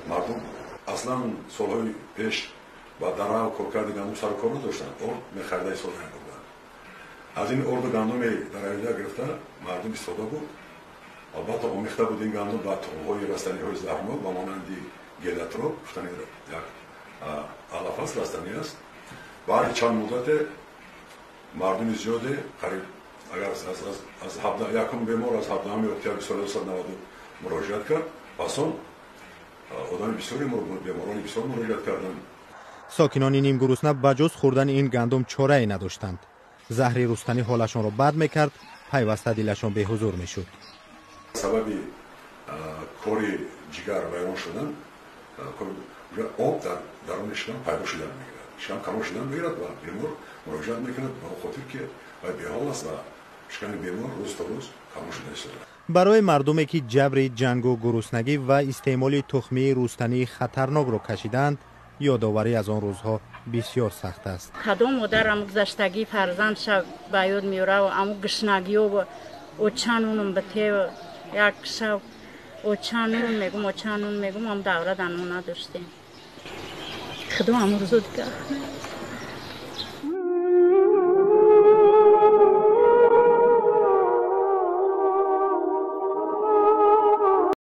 Мардум аслан солҳои пеш ба дарав коркарди гандум сару кор надоштанд, орд мехарида истифода мебурданд. Аз ин орду гандуме даравида гирифта мардум истифода буд. Албатта, омехта буд ин гандум ба тухмҳои растаниҳои заҳрнок, ба монанди гелиотроп, гуфтани як алаф аст, растанӣ аст. Баъди чанд муддате мардуми зиёде, қариб агар аз якум бемор аз 17 октябри соли 190 муроҷиат кард, пас он одами бисёре, беморони бисёр муроҷиат карданд. Сокинони нимгурусна ба ҷуз хӯрдани ин гандум чорае надоштанд. Заҳри рустанӣ ҳолашонро бад мекард, пайваста дилашон беҳузур мешуд. Сабаби кори ҷигар вайрон шудан, об дар даруни шикам пайдо шудан мегирад, шикам калон шудан мегирад ва бемор муроҷиат мекунад, ба хотир ки вай беҳол аст ва шиками бемор рӯз то рӯз калон шуда истода. Барои мардуме, ки ҷабри ҷангу гуруснагӣ ва истеъмоли тухмии рустании хатарнокро кашидаанд, ёдоварӣ аз он рӯзҳо бисёр сахт аст. Кадом модар аму гузаштагии фарзандша ба ёд меорав, аму гушнагиё, оча нунум битев, як шаб оча нун мегум, оча нун мегум, ам давра данон надоштем. Худо аму рӯзо дигар.